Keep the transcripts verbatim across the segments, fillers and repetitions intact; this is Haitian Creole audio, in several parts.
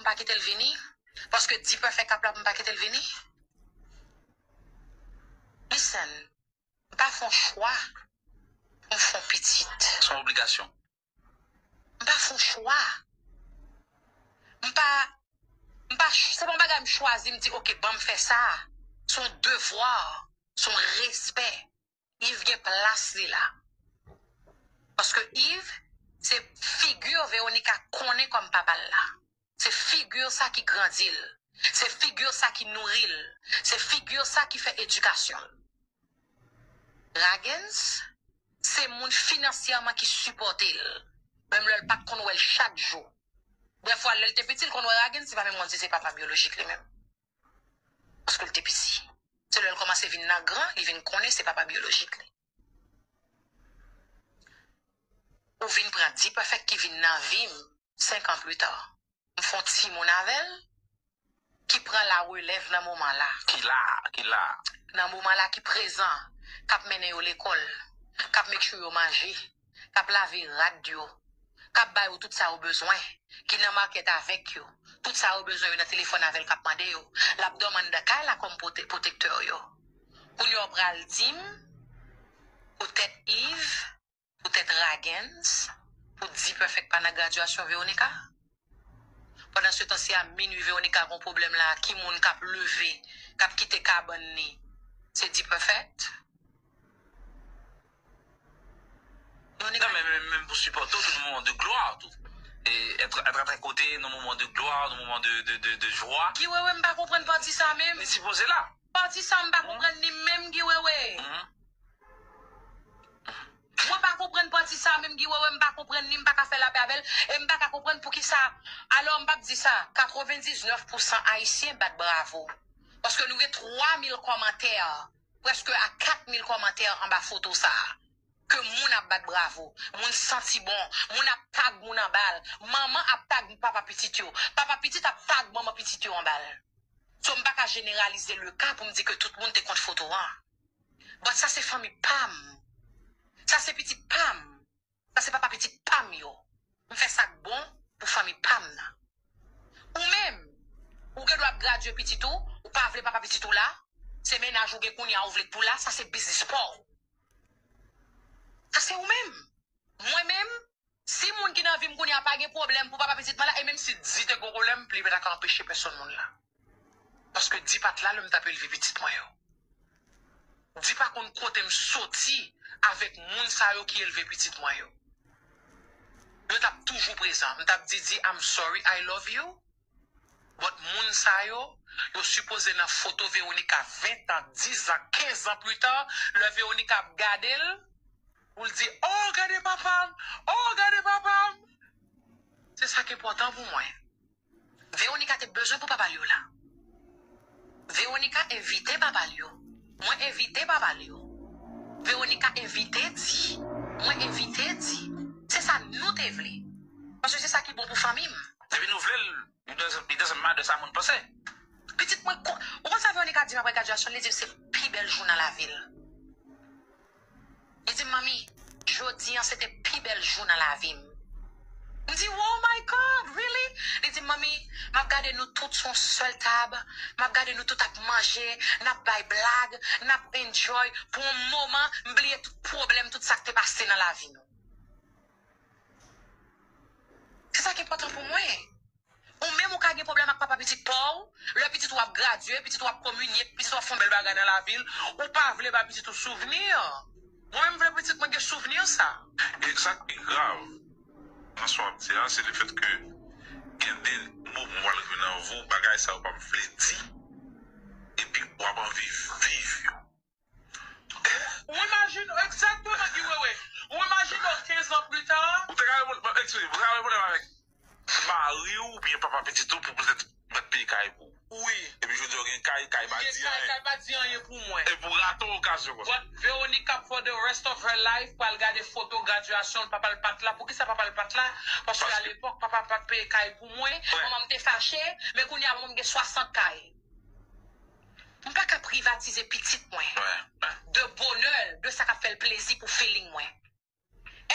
pa kite l vini? Paske D-Perfect ap la pou m pa kite l vini? Listen, m pa fè yon chwa pou m fè yon pitit. Se yon obligasyon. M pa fè yon chwa. M pa, m pa, se pa yon bagay m chwazi, m di, "Ok, ban m fè sa." Se yon devwa, se yon respè. Yves gen plas li la. Paske Yves, se figi Veronica konnen kòm papa l la. Se figi sa ki grandi l. Se figi sa ki nouri l. Se figi sa ki fè edikasyon l. Ragens, se moun finansyèman ki sipòte l. Menm lè l pa t konn wè l chak jou. Dèfwa, lè l te piti, l konn wè Ragens, se pa menm moun, se papa byolojik li menm. Paske l te piti. Se lè l kòmanse vin nan gran, li vin konnen se papa byolojik li. Ou vin pran D-Perfect ki vin nan vi m senk an pli ta. M fè yon timoun avè l ki pran la relèv nan moman la. Ki la, ki la. Nan moman la ki prezan, k ap mennen yo lekòl, k ap make sure yo manje, k ap lave rad yo, k ap ba yo tout sa yo bezwen, ki nan makèt avèk yo, tout sa yo bezwen yo nan telefòn avè l k ap mande yo, l ap dòm anndan kay la kòm pwote-, pwotektè yo. Kounye a w pral di m, poutèt Yves, poutèt Ragens, pou D-Perfect pa nan gradyasyon Veronica? Pandan se tan, si a minui Veronica gon pwoblèm la, ki moun k ap leve, k ap kite kabann li? Se D-Perfect? Veronica. Non, men, men, men pou sipòte w tou nan moman de glwa tou. E être, être à tes côtés nan moman de glwa, nan moman de, de, de, de jwa. Guy Wewe, m pa konprann pati sa menm. Li sipoze la. Pati sa m pa konprann li menm, Guy Wewe. Mhm. Mwen pa konprann pati sa menm, Guy Wewe, m pa konprann li, m pa ka fè lapè avè l, e m pa ka konprann poukisa. Alò, m p ap di sa, katrevendiznèf pousan Ayisyen bat bravo. Paske nou gen twa mil kòmantè, prèske a kat mil kòmantè anba foto sa a. Ke moun ap bat bravo, moun santi bon, moun ap tag moun anba l, manman ap tag papa pitit yo, papa pitit ap tag manman pitit yo anba l. So, m pa ka jeneralize le ka pou m di ke tout moun te kont foto an. But sa se fanmi pa m. Sa se pitit pa m. Sa se papa pitit pa m yo. M fè sa k bon pou fanmi pa m nan. Ou menm, ou gen dwa ap gradye pitit ou, ou pa vle papa pitit ou la, se mennaj ou gen kounye a ou vle k pou la, sa se biznis pa w. Sa se ou menm. Mwen menm, si moun ki nan vi m kounye a pa gen pwoblèm pou papa pitit mwen la, e menm si Di te gen pwoblèm, li pa ta ka anpeche pèsonn moun la. Paske Di pa t la lè m t ap elve pitit mwen yo. Di pa konn kote m soti avèk moun sa yo ki elve pitit mwen yo. Yo t ap toujou prezan. M t ap di, di, "I'm sorry, I love you." But moun sa yo, yo sipoze nan foto Veronica ven tan, dis an, kenz an pli ta, lè Veronica ap gade l, pou l di, "Oh, gade papa m! Oh, gade papa m!" Se sa k enpòtan pou mwen. Veronica te bezwen pou papa l yo la. Veronica envite papa l yo. Mwen envite papa l yo. Veronica envite Di. Mwen envite Di. Se sa nou te vle. Paske se sa ki bon pou fanmi m. Depi nou vle l, it doesn't, it doesn't matter sa moun panse. Pitit mwen, ou konn sa Veronica di m apre gradyasyon, li di m se pi bèl jou nan lavi l. Li di m, "Manmi, jodi an se te pi bèl jou nan lavi m." M di, "Oh my God, really?" Li di m, "Manmi, m ap gade nou tout sou yon sèl tab, m ap gade nou tout ap manje, n ap bay blag, n ap enjoy pou yon moman, m bliye tout pwoblèm, tout sa k te pase nan lavi nou." Se sa ki enpòtan pou mwen. Ou menm ou ka gen pwoblèm ak papa pitit pa w, lè pitit ou ap gradye, pitit ou ap kominye, pitit ou ap fè yon bèl bagay nan lavi l, ou pa vle ba pitit ou souvni. Mwen menm vle pitit mwen gen souvni sa. E sa k pi grav nan sa w ap di a, se lefèt ke gen de moman w al rive nan vi w, bagay sa yo pa vle di, epi w ap anvi viv yo. Ou imajine, egzakteman, Guy Wewe. Ou imajine w kenz an pli ta. Ou te ka reponn, eskize, ou te ka reponn avèk mari w oubyen papa pitit ou pou poutèt mèt peye kay pou ou. Wi. Epi jodi a w gen kay, kay pa di anyen. Kay pa di anyen pou mwen. Epi w rate yon okazyon konsa. But Veronica, for the rest of her life, pral gade foto gradyasyon l, papa l pa t la. Poukisa papa l pa t la? Paske alepòk, papa pa t peye kay pou mwen. Manman m te fache, men kounye a manman m gen swasant kay. M pa ka privatize pitit mwen de bonè l, de sa k ap fè l plezi pou feeling mwen.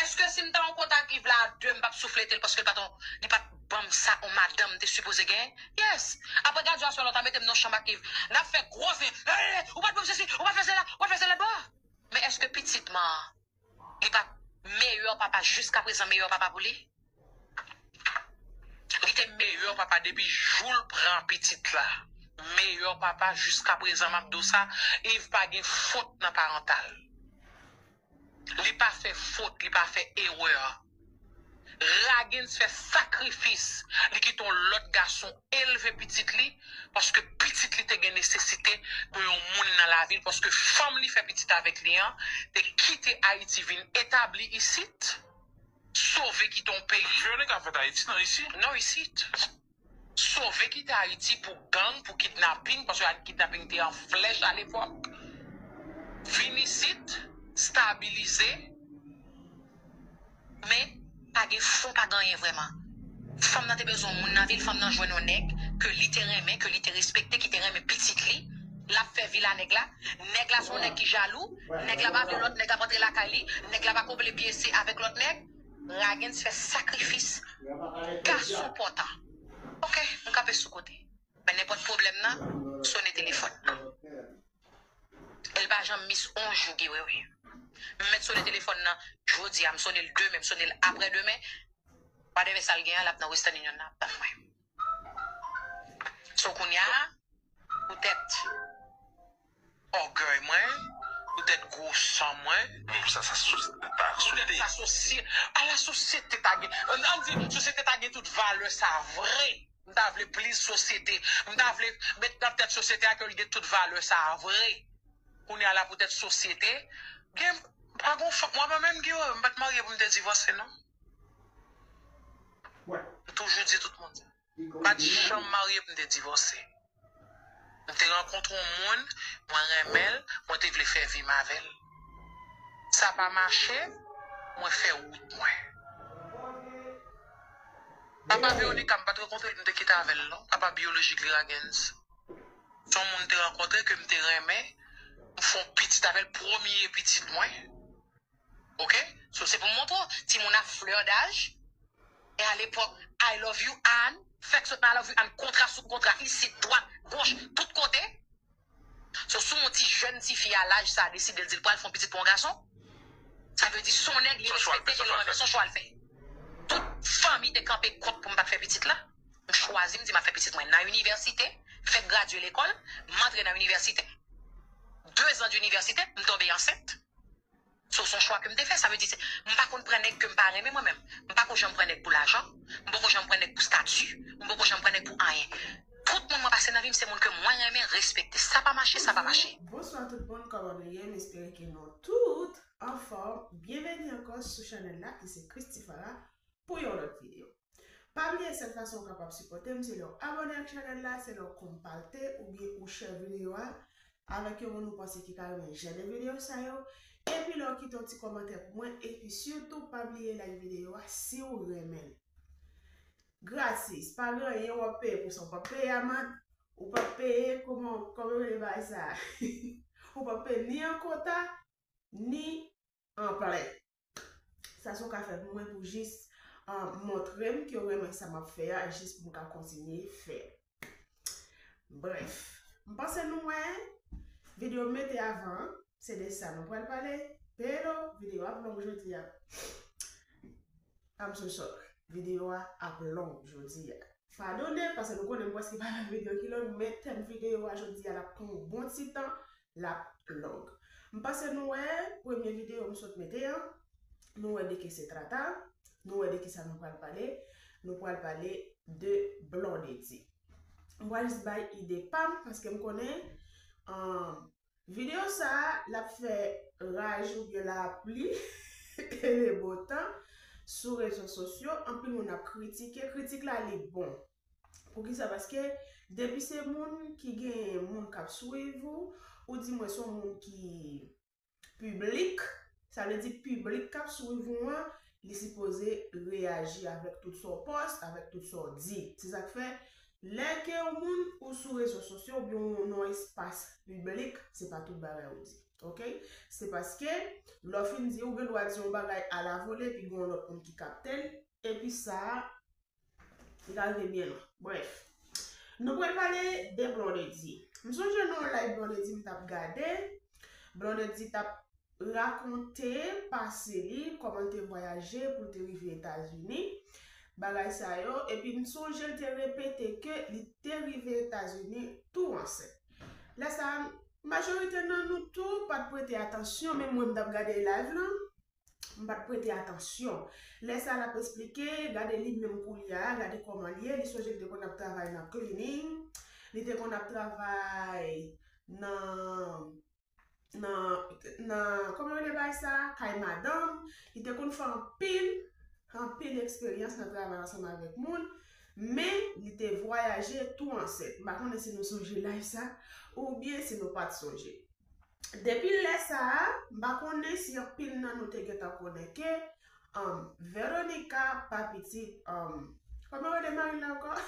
Èske si m ta an kontak Yves la a de, m p ap souflete l paske l pa t, li pa t ban m sa yon madanm te sipoze genyen? Yes. Apre gradyasyon, lòt a mete m nan chanm ak Iv. N ap fè gwo zen. Hey, ou pa t ban m sesi, ou pa t fè sela, ou pa t fè sela. Bon. Men èske pitit man, li pa meyè papa jiska prezan, meyè papa pou li? Li te meyè papa depi jou l pran pitit la. Meyè papa jiska prezan, m ap di w sa, Iv pa gen fot nan parantal. Li pa fè fot, li pa fè erè. Ragens fè sakrifis. Li kite yon lòt gason elve pitit li, paske pitit li te gen nesesite de yon moun nan lavi l, paske fanm li fè pitit avèk li an, te kite Ayiti vin etabli isit, sove kite yon peyi. Vyole ka fèt Ayiti, non, isi? Non, isit. Sove kite Ayiti pou gang, pou kidnaping, paske kidnaping te an flèch alepòk. Vin isit, stabilize, men pa gen fon, pa gen anyen vrèman. Fanm nan te bezwen yon moun nan vi l, fanm nan jwenn yon nèg ke li te renmen, ke li te respekte, ki te renmen pitit li. L ap fè vi la nèg la. Nèg la se yon nèg ki jalou. Nèg la pa vle lòt nèg ap antre lakay li. Nèg la pa konple pye se avèk lòt nèg. Ragens fè sakrifis. Gason pòtan. Ok, m kanpe sou kote. Men nenpòt pwoblèm nan, sone telefòn nan. E l pa janm mis on jou, Guy Wewe. M mèt sone telefòn nan jodi a, m sone l demen, m sone l aprè demen. Whatever sa l gen an, l ap nan Western Union nan, ap tann mwen. So, kounye a, poutèt ògèy mwen, poutèt gwo san mwen. Bon, sa, sa sosyete ta swete. Poutèt sa sosye-, a la sosyete ta gen, ann di, sosyete ta gen tout valè sa vre. M ta vle plis sosyete. M ta vle met nan tèt sosyete a ke l gen tout valè sa vre. Kounye a la poutèt sosyete, gen, pa gon fanm, mwen menm, Guy Wewe, m pa t marye pou m te divòse, non. M toujou di tout moun sa. M pa t janm marye pou m te divòse. M te rankontre yon moun, mwen renmen l, mwen te vle fè vi m avè l. Sa pa mache, mwen fè wout mwen. Papa Veronica, m pa t rankontre l, m te kite avè l, non. Papa biyolojik li, Ragens. Se yon moun m te rankontre ke m te renmen, m fè yon pitit avè l, premye pitit mwen. Ok? So, se pou m montre w, timoun a flè daj. E alepòk, I love you, Ann. Fèk sot nan I love you, Ann. Kontra sou kontra, isit, dwat, goch, tout kote. So, si yon ti jèn tifi a laj sa a deside l di l pral fè yon pitit pou yon gason, sa vle di se yon nèg li respekte e l renmen, se yon chwa l fè. Tout fanmi te kanpe kont pou m pa t fè pitit la. M chwazi, m di m ap fè pitit mwen nan inivèsite, fèk gradye lekòl, m antre nan inivèsite. Dezan de inivèsite, m tonbe ansent. So, se yon chwa ke m te fè. Sa vle di, se, m pa konn pran nèg ke m pa renmen mwen menm. M pa ko janm pran nèg pou lajan. M poko janm pran nèg pou stati. M poko janm pran nèg pou anyen. Tout moun mwen pase nan vi m, se moun ke mwen renmen, respekte. Sa pa mache, sa pa mache. Bonswa tout moun, kòman nou ye? M espere ke nou tout anfòm. Byenveni ankò sou chanèl la, ki se Christy Farah, pou yon lòt videyo. Pa bliye, sèl fason ou kapab sipòte m, se lè w abòne ak chanèl la, se lè w konpate oubyen ou share videyo a avèk yon moun ou panse ki ka renmen jan de videyo sa yo. Epi lè w kite yon ti kòmantè pou mwen, epi sitou pa bliye like videyo a si w renmen l. Gratis, pa gen anyen w ap peye pou sa, w p ap peye amand, ou p ap peye, kòman, kòman yo rele bagay sa? Ou p ap peye ni an kota, ni an plen. Sa se w ka fè pou mwen pou jis, ah, montre m ke w renmen sa m ap fè a, jis pou m ka kontinye fè. Brèf, m panse nou wè videyo m mete avan an, se de sa nou pral pale. Pero, videyo ap long jodi a. I'm so sorry. Videyo a ap long jodi a. Padone, paske nou konnen m prèske pa fè videyo ki long, men tèm videyo a jodi a, l ap pran yon bon ti tan, l ap long. M panse nou wè premye videyo m sot mete an, nou wè de ki se trata, nou wè de ki sa nou pral pale, nou pral pale de Blondedy. M pral jis bay ide pa m, paske m konnen, um, videyo sa a, l ap fè raj oubyen lapli e le bo tan sou rezo sosyo. Anpil moun ap kritike. Kritik la, li bon. Poukisa? Paske depi se moun ki gen moun k ap swiv ou, ou di mwen se yon moun ki piblik, sa vle di piblik k ap swiv ou an, li sipoze reyaji avèk tout sa w pòs, avèk tout sa w di. Se sa k fè, lè ke yon moun ou sou rezo sosyo oubyen ou nan yon espas piblik, se pa tout bagay ou di. Ok? Se paske lè w fin di, ou gen dwa di yon bagay alavole, epi gen yon lòt moun ki kapte l, epi sa a, Li ka rive byen lwen. Brèf. Nou pral pale de Blondedy. M sonje nan yon live Blondedy m t ap gade. Blondedy t ap rakonte pase li, kòman l te vwayaje pou l te rive Etazini, bagay sa yo, epi m sonje l te repete ke li te rive Etazini tou ansent. Lè sa a, majorite nan nou tou pa t prete atansyon, menm mwen m t ap gade live lan, m pa t prete atansyon. Lè sa a l ap esplike, gade li menm koulye a, gade kòman l ye, li sonje l te konn ap travay nan cleaning, li te konn ap travay nan nan, nan, kòman yo rele bagay sa, kay madanm, li te konn fè anpil, anpil eksperyans nan travay ansanm avèk moun, men li te vwayaje tou ansent. M pa konnen si nou sonje live sa, oubyen si nou pa t sonje. Depi lè sa a, m pa konnen si anpil nan nou te gentan konnen ke, um, Veronica pa pitit, um, kòman yo rele mari l la ankò?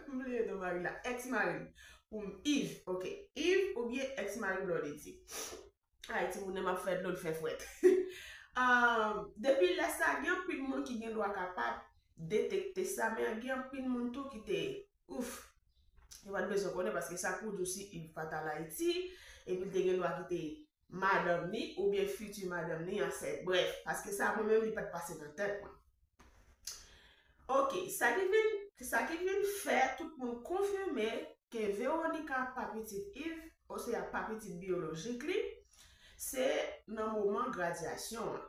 M bliye non mari la. Ex mari l. Pou m, Yves. Ok. Yves oubyen ex mari Blondedy. Ay, timoun nan m ap fè dlo l fè fwèt. Um, depi lè sa, gen anpil moun ki gen dwa kapab detekte sa, men gen anpil moun tou ki te, ouf, yo pa t bezwen konnen paske sa pou di w si Yves pa t al Ayiti, epi l te gen dwa kite madanm li oubyen fiti madanm li ansent. Brèf, paske sa mwen menm li pa t pase nan tèt mwen. Ok, sa ki vin, sa ki vin fè tout moun konfime ke Veronica pa pitit Yves, osea pa pitit biyolojik li, se nan moman gradyasyon an.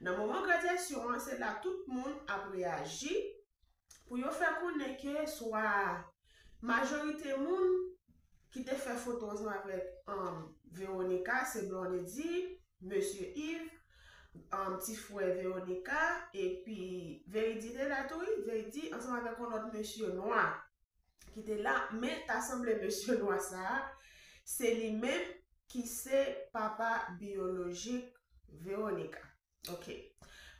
Nan moman gradyasyon an, se la tout moun ap reyaji pou yo fè konnen ke swa majorite moun ki te fè foto ansanm avèk, um, Veronica, se Blondedy, Mesye Yves, um, ti frè Veronica, epi Veridi te la tou, wi, Veridi ansanm avèk yon lòt mesye nwa ki te la, men ta sanble mesye nwa sa a, se li menm ki se papa biyolojik Veronica. Ok.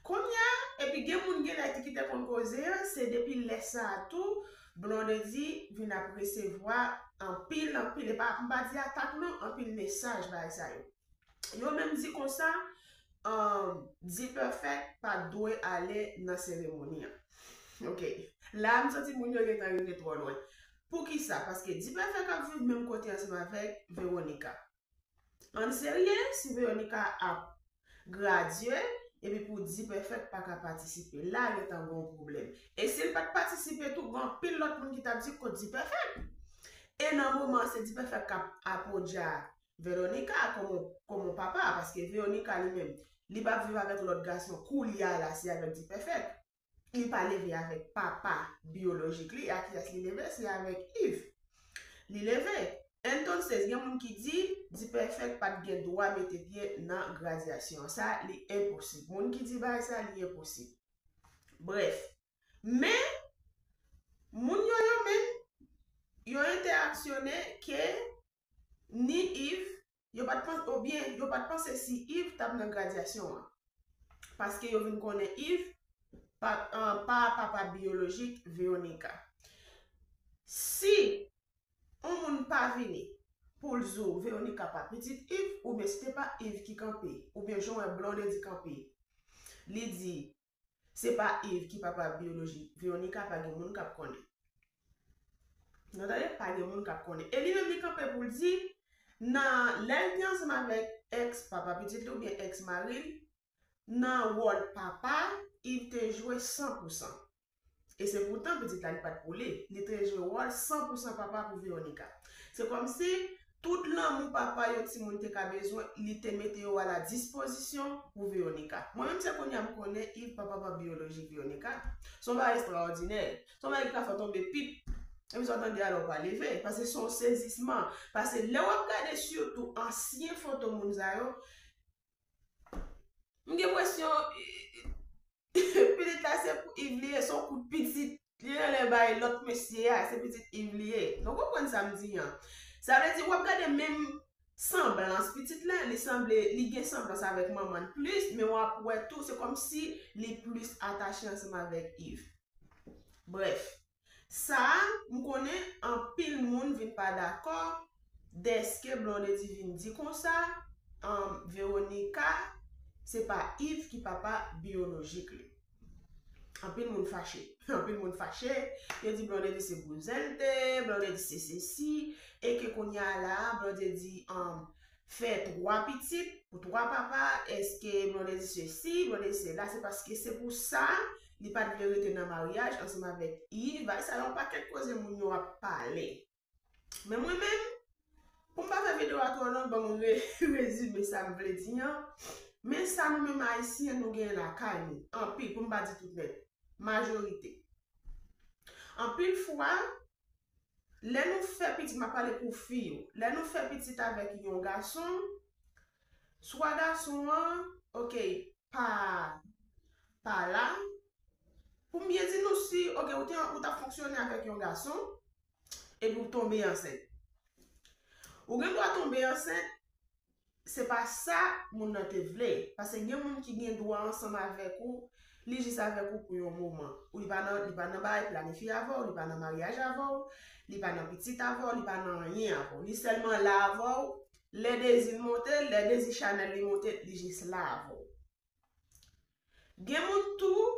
Kounye a, epi gen moun gen lè ki te konn koze a, se depi lè sa a tou, Blondedy vin ap resevwa anpil, anpil, e pa, m pa di atak non, anpil mesaj bagay sa yo. Yo menm di konsa, um, D-Perfect pa t dwe ale nan seremoni an. Ok. La, m santi moun yo gentan rive twò lwen. Poukisa? Paske D-Perfect ap viv menm kote ansanm avèk Veronica. Ann serye, si Veronica ap gradye, epi pou D-Perfect pa ka patisipe, la gentan gen yon pwoblèm. E si l pa t patisipe tou, gen anpil lòt moun ki t ap di kot D-Perfect. E nan moman, se D-Perfect k ap apodya Veronica kòm, kòm yon papa, paske Veronica li menm, li p ap viv avèk lòt gason koulye a la, se avèk D-Perfect. Li pa leve avèk papa biyolojik li, a kiyès li leve? Se avèk Yves. Li leve. Entonces, gen moun ki di, D-Perfect pa t gen dwa mete pye nan gradyasyon an. Sa, li enposib. Moun ki di bagay sa, li enposib. Brèf. Men, moun yo, yo menm, yo entèaksyone ke ni Yves, yo pa t panse, oubyen yo pa t panse si Yves t ap nan gradyasyon an. Paske yo vin konnen Yves pa, an, pa papa biyolojik Veronica. Si yon moun pa vini pou l di w Veronica pa pitit Yves, oubyen si te pa Yves ki kanpe, oubyen jan w wè Blondedy kanpe, li di, se pa Yves ki papa biyolojik Veronica, pa gen moun k ap konnen. Nou tande? Pa gen moun k ap konnen. E li menm li kanpe pou l di, nan lè l te ansanm avèk ex papa pitit li oubyen ex mari l, nan wòl papa, Yves te jwe san pou san. E se poutan pitit la li pa t pou li. Li te jwe wòl san pou san papa pou Veronica. Se kòmsi tout lanmou papa yon timoun te ka bezwen, li te mete yo a la dispozisyon pou Veronica. Mwen menm se kounye a m konnen Yves pa papa biyolojik Veronica. Se yon bagay estrawòdinè. Se yon bagay ki ka fè w tonbe pip. Epi sa w tande a la w pa leve. Paske se yon sezisman. Paske lè w ap gade sitou ansyen foto moun sa yo, m gen enpresyon pitit la se pou Yves li ye, se yon kout pitit li genlè bay lòt mesye a, se pitit Yves li ye. Nou konprann sa m di an? Sa vle di w ap gade menm sanblans pitit la, li sanble, li gen sanblans avèk manman l plis, men w ap wè tou, se kòmsi li plis atache ansanm avèk Yves. Brèf, sa a, m konnen anpil moun vin pa dakò dèske Blondedy vin di konsa, um, Veronica, se pa Yves ki papa biyolojik li. Anpil moun fache. Anpil moun fache. Yo di Blondedy se bouzen l te, Blondedy se sesi, e ke kounye a la, Blondedy um, fè twa pitit pou twa papa, èske Blondedy sesi, Blondedy sela, se paske se pou sa li pa t vle rete nan maryaj ansanm avèk Yves. Bagay sa yo, yon pakèt koze moun yo ap pale. Men mwen menm, pou m pa fè videyo a twò long, ban mwen re, rezime sa m vle di an. Men sa nou menm Ayisyen nou genyen lakay nou, anpil, pou m pa di tout nèt, majorite. Anpil fwa, lè nou fè pitit, m ap pale pou fi yo, lè nou fè pitit avèk yon gason, swa gason an, oke, pa, pa la, pou m byen di nou, si, oke, ou te, ou t ap fonksyone avèk yon gason, epi w tonbe ansent. Ou gen dwa tonbe ansent, se pa sa moun nan te vle. Paske gen moun ki gen dwa ansanm avèk ou, li jis avèk ou pou yon moman. Ou li pa nan, li pa nan bagay planifye avè w, li pa nan maryaj avè w, li pa nan pitit avè w, li pa nan anyen avè w. Li sèlman la avè w, lè dezi l monte, lè dezi chanèl li monte, li jis la avè w. Gen moun tou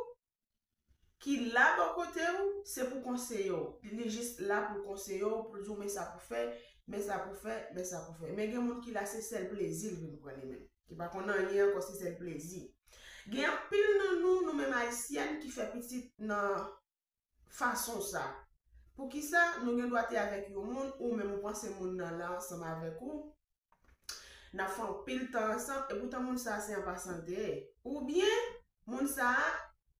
ki la bò kote w, se pou konseye w. Li jis la pou konseye w, pou l di w men sa pou fè, men sa pou fè, men sa pou fè. Men gen moun ki la se sèl plezi l vin pran li menm. Ki pa konn anyen ankò, se sèl plezi. Gen anpil nan nou, nou menm Ayisyèn ki fè pitit nan fason sa. Poukisa nou gen dwa te avèk yon moun, ou menm ou panse moun nan la ansanm avèk ou, n ap fè anpil tan ansanm, epoutan moun sa a se an pasan l te ye. Oubyen, moun sa a,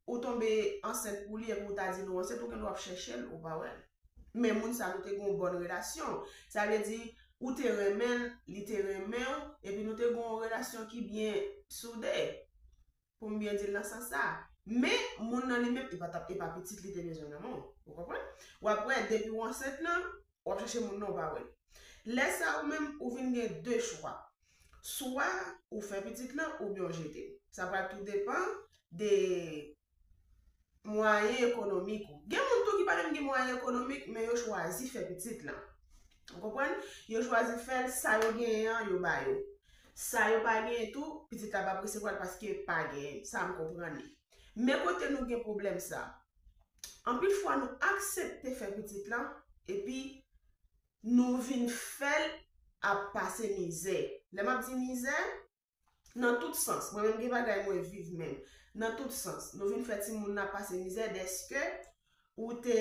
ou tonbe ansent pou li, epi ou ta di l ou ansent, ou gen dwa ap chèche l, ou pa wè l. Men moun sa a, nou te gen yon bòn relasyon. Sa vle di, ou te renmen l, li te renmen w, epi nou te gen yon relasyon ki byen soude. Pou m byen di l nan sans sa. Men, moun nan li menm, e pa t ap, e pa pitit li te bezwen nan men w. Ou konprann? W ap wè, depi w ansent lan, w ap chèche moun nan, ou pa wè l. Lè sa a, ou menm, ou vin gen de chwa. Swa ou fè pitit lan, oubyen w jete l. Sa pral tou depann de mwayen ekonomik ou. Gen moun tou ki pa menm gen mwayen ekonomik, men yo chwazi fè pitit lan. Ou konprann? Yo chwazi fè l, sa yo genyen an, yo ba yo. Sa yo pa genyen tou, pitit la p ap resevwa l paske pa genyen. Sa m konprann li. Men kote nou gen pwoblèm sa. Anpil fwa nou aksepte fè pitit lan, epi nou vin fè l ap pase mizè. Lè m ap di mizè, nan tout sans, mwen menm gen bagay mwen viv menm, nan tout sans, nou vin fè timoun nan pase mizè dèske ou te,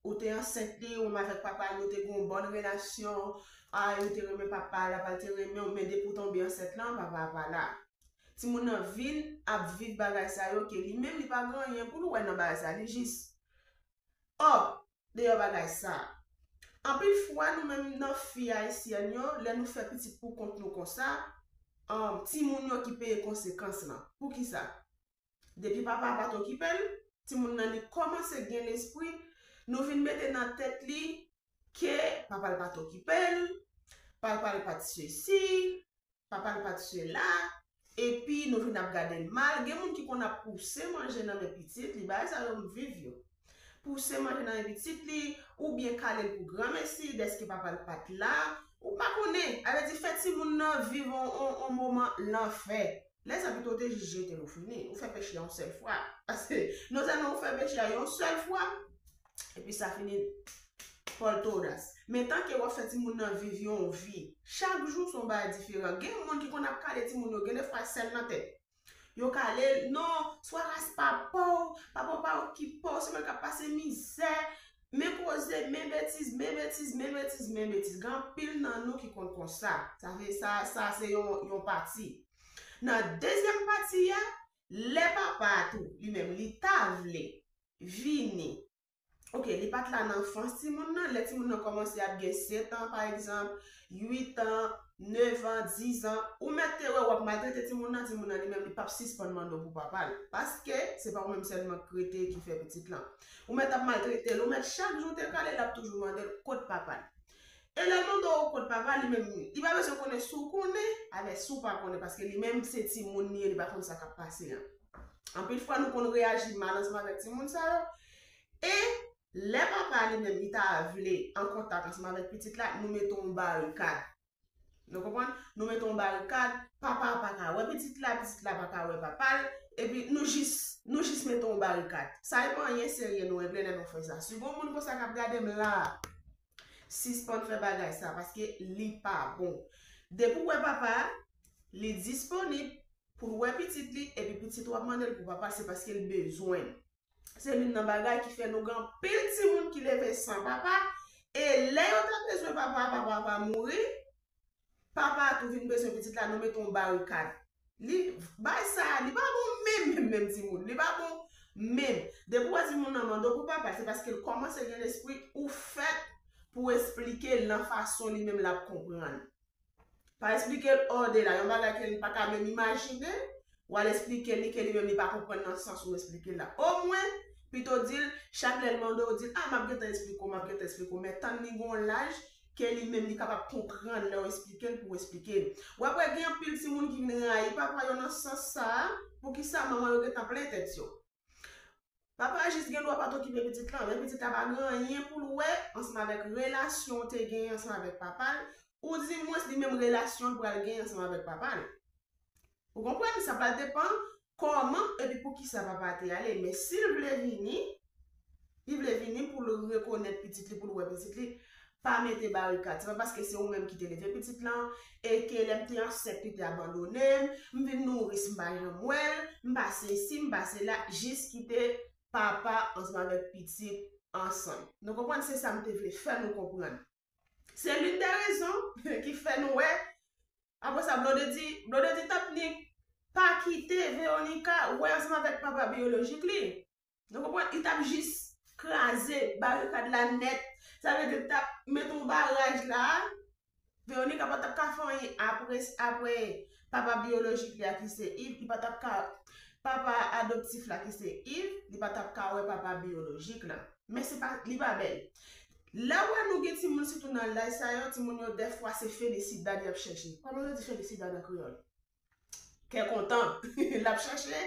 ou te ansent li, ou menm avèk papa l, nou te gen yon bòn relasyon, a, ou te renmen papa l, papa l te renmen w, men depi w tonbe ansent lan, papa a pa la. Timoun nan vin ap viv bagay sa yo ke li menm li pa gen anyen pou l wè nan bagay sa, li jis, ò, deyò bagay sa. Anpil fwa nou menm nan fi ayisyèn yo, lè nou fè pitit pou kont nou konsa, um, timoun yo ki peye konsekans lan. Poukisa? Depi papa a pa t okipe l, timoun nan li kòmanse gen lespri, nou vin mete nan tèt li ke papa l pa t okipe l, papa l pa t sesi, papa l pa t sela, epi nou vin ap gade l mal. Gen moun ki konn ap pouse manje nan men pitit li, bagay sa yo m viv yo. Pouse manje nan men pitit li, oubyen kale l pou granmesi, dèske papa l pa t la. Ou pa konnen, sa vle di fè timoun nan viv on, on, on moman lanfè. Lè sa pito w te jis jete l ou fini, ou fè peche a yon sèl fwa. Paske non sèlman ou fè peche a yon sèl fwa, epi sa fini, Paul Todas. Men tanke w ap fè timoun nan viv yon vi, chak jou se yon bagay diferan. Gen moun ki konn ap kale timoun yo, gen de fwa sèl nan tèt. Yo kale l, non, swa ras papa w, papa w pa okipe w, se mwen k ap pase mizè. Men koze, men betiz, men betiz, men betiz, men betiz. Gen anpil nan nou ki konn konsa. Sa vle, sa, sa se yon, yon pati. Nan dezyèm pati a, lè papa a tou, li menm, li ta vle vini. Oke, li pa t la nan anfans timoun nan. Lè timoun nan kòmanse ap gen sèt an, pa egzanp, uit an, nèf an, diz an, ou mèt te wè w ap maltrete timoun nan, timoun nan li menm li p ap sispann mande w pou papa l. Paske se pa ou menm sèlman k rete ki fè pitit lan. Ou mèt ap maltrete l, ou mèt chak jou te kale l ap toujou mande l kot papa l. E lè l mande w kot papa, li menm, li pa bezwen konnen si w konnen, avè si w pa konnen, paske li menm se timoun li ye, li pa konn sa k ap pase an. Anpil fwa nou konn reyaji mal ansanm avèk timoun sa yo. E lè papa li menm li ta vle an kontak ansanm avèk pitit la, nou mete yon barikad. Nou konprann? Nou mete yon barikad, papa a pa ka wè pitit la, pitit la pa ka wè papa l, Epi nou jis, nou jis mete yon barikad. Sa e pa anyen serye nou regle lè nou fè sa. Si gon moun konsa k ap gade m la, sispann fè bagay sa, paske li pa bon. Depi w wè papa, li disponib pou l wè pitit li, epi pitit ou ap mande l pou papa, se paske l bezwen l. Se youn nan bagay ki fè nou gen anpil timoun ki leve san papa, e lè yo ta bezwen papa, papa pa mouri, papa a tou vin bezwen pitit la, nou mete yon barikad. Li, bay sa, li pa bon menm, menm, menm timoun. Li pa bon menm. Depi w wè timoun nan mande w pou papa, se paske l kòmanse gen lespri ou fèt pou w esplike l nan fason li menm l ap konprann. Pa esplike l odela, yon bagay ke li pa ka menm imajine, w al esplike li ke li menm li pa konprann nan sans ou esplike l la. Omwen, pito di l, chak lè l mande w, di l, a, m ap gentan esplike w, m ap gentan esplike w, men tann li gon laj ke li menm li kapab konprann lè w esplike l pou w esplike l. W ap wè gen anpil timoun ki vin rayi papa yo nan sans sa a, poukisa manman yo gentan plen tèt yo. Papa a jis gen dwa pa t okipe pitit lan, men pitit la pa gen anyen pou l wè ansanm avèk relasyon w te genyen ansanm avèk papa l, oudimwens li menm relasyon l pral genyen ansanm avèk papa l. Ou konprann? Sa pral depann kòman epi poukisa papa a te ale. Men si l vle vini, li vle vini pou l rekonèt pitit li, pou l wè pitit li, pa mete barikad. Se pa paske se ou menm ki te leve pitit lan, e ke lè m te ansent, li te abandone m, m vin nouris, m pa janm wè l, m pa sesi, m pa sela, jis kite papa ansanm avèk pitit ansanm. Nou konprann? Se sa m te vle fè nou konprann. Se l'une des raisons ki fè nou wè, apre sa, Blondedy, Blondedy t ap nik pa kite Veronica wè ansanm avèk papa biyolojik li. Nou konprann? Li t ap jis kraze barikad la nèt. Sa vle di, li t ap met yon baraj la. Veronica pa t ap ka fè anyen apre, apre papa biyolojik li a ki se Yves. Li pa t ap ka, papa adoptif la ki se Yves, li pa t ap ka wè papa biyolojik la. Men se pa, li pa bèl. Lè w wè nou gen timoun, sitou nan laj sa yo, timoun yo, dèfwa se felicidad y ap chèche. Kòman yo di felicidad an kreyòl? Kè kontan. L ap chèche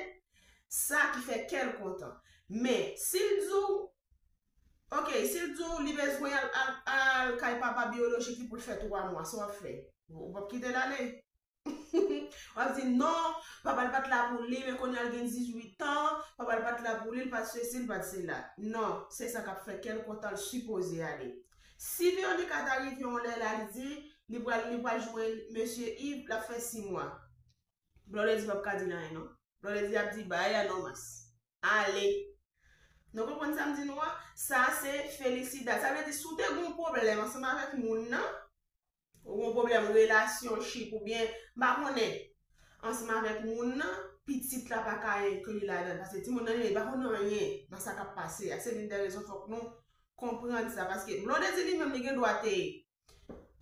sa ki fè kè l kontan. Men, si l di w, ok, si l di w li bezwen al, al, al kay papa biyolojik li pou l fè twa mwa, sa w ap fè? Ou p ap kite l ale? W ap di, non, papa l pa t la pou li, men kounye a l gen dizuit an, papa l pa t la pou li, l pa t sesi, l pa t sela. Non, se sa k ap fè kè l kontan, l sipoze ale. Si Veronica ta rive yon lè la, li di, li pral, li pral jwenn mesye Yves, l ap fè sis mwa. Blondedy p ap ka di l anyen, non. Blondedy ap di, bay a non mas. Ale. Nou konprann sa m di nou an? Sa se felicidad. Sa vle di, si w te gen yon pwoblèm ansanm avèk moun nan, ou gen yon pwoblèm relasyon, chip, oubyen, m pa konnen, ansanm avèk moun nan, pitit la pa ka enkli ladan l. Paske timoun nan, li pa konn anyen nan sa k ap pase a. Se l'une des raisons, fòk nou konprann sa. Paske Blondedy li menm, li gen dwa te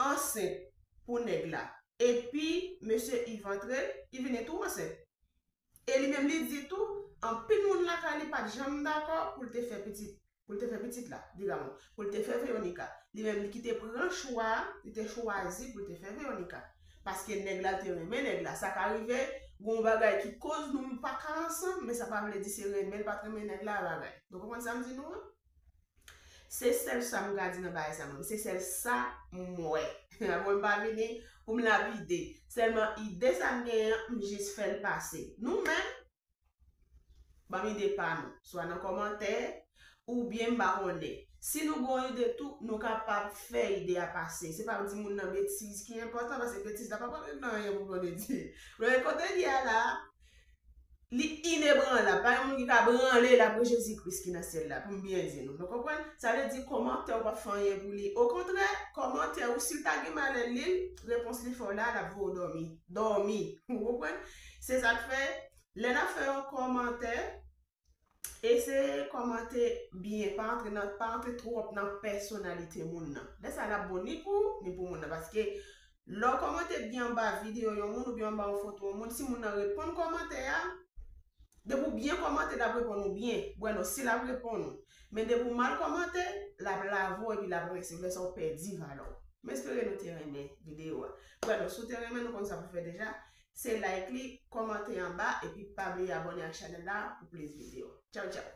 ansent pou nèg la. Epi, mesye Yves antre, li vini tou ansent. E li menm li di tou, anpil moun lakay li pa t janm dakò pou l te fè pitit, pou l te fè pitit la, diramon, pou l te fè Veronica. Li menm li ki te pran chwa, li te chwazi pou l te fè Veronica. Paske nèg la, l te renmen nèg la. Sa ka rive, gon bagay ki koz nou pa ka ansanm, men sa pa vle di se renmen l pa t renmen nèg la bagay. Nou konprann sa m di nou an? Se sèl sa m ka di nan bagay sa mwen. Se sèl sa m wè. Mwen m pa vini pou m lapide. Sèlman ide sa m genyen an, m jis fè l pase. Nou menm, ban m ide pa nou. Swa nan kòmantè, oubyen m pa konnen. Si nou gen yon ide tou, nou kapab fè ide a pase. Se pa di moun nan betiz ki enpòtan, paske betiz la pa pral regle anyen pou Blondedy. Blondedy kote li a la, li inebranlab. Pa gen moun ki ka branle l apre Jezi Kris ki nan syèl la, pou m byen di nou. Nou konprann? Sa vle di kòmantè w p ap fè anyen pou li. Okontrè, kòmantè ou, si l ta gen malè li l, repons li fè w la, l ap voye w dòmi. Dòmi. Ou konprann? Se sa k fè, lè n ap fè yon kòmantè, eseye kòmante byen, pa antre nan, pa antre twòp nan pèsonalite moun nan. Lè sa l ap bon ni pou ou, ni pou moun nan. Paske lè w kòmante byen anba videyo yon moun oubyen anba yon foto yon moun, si moun nan reponn kòmantè a, depi w byen kòmante, l ap reponn ou byen. Bueno, si l ap reponn ou. Men depi w mal kòmante, l ap lave w epi l ap rense w. Lè sa w pèdi valè w. M espere nou te renmen videyo a. Bueno, si w te renmen, nou konn sa pou fè deja. Se like li, kòmante anba, epi pa bliye abòne ak chanèl la pou plis videyo. Tchaw, tchaw!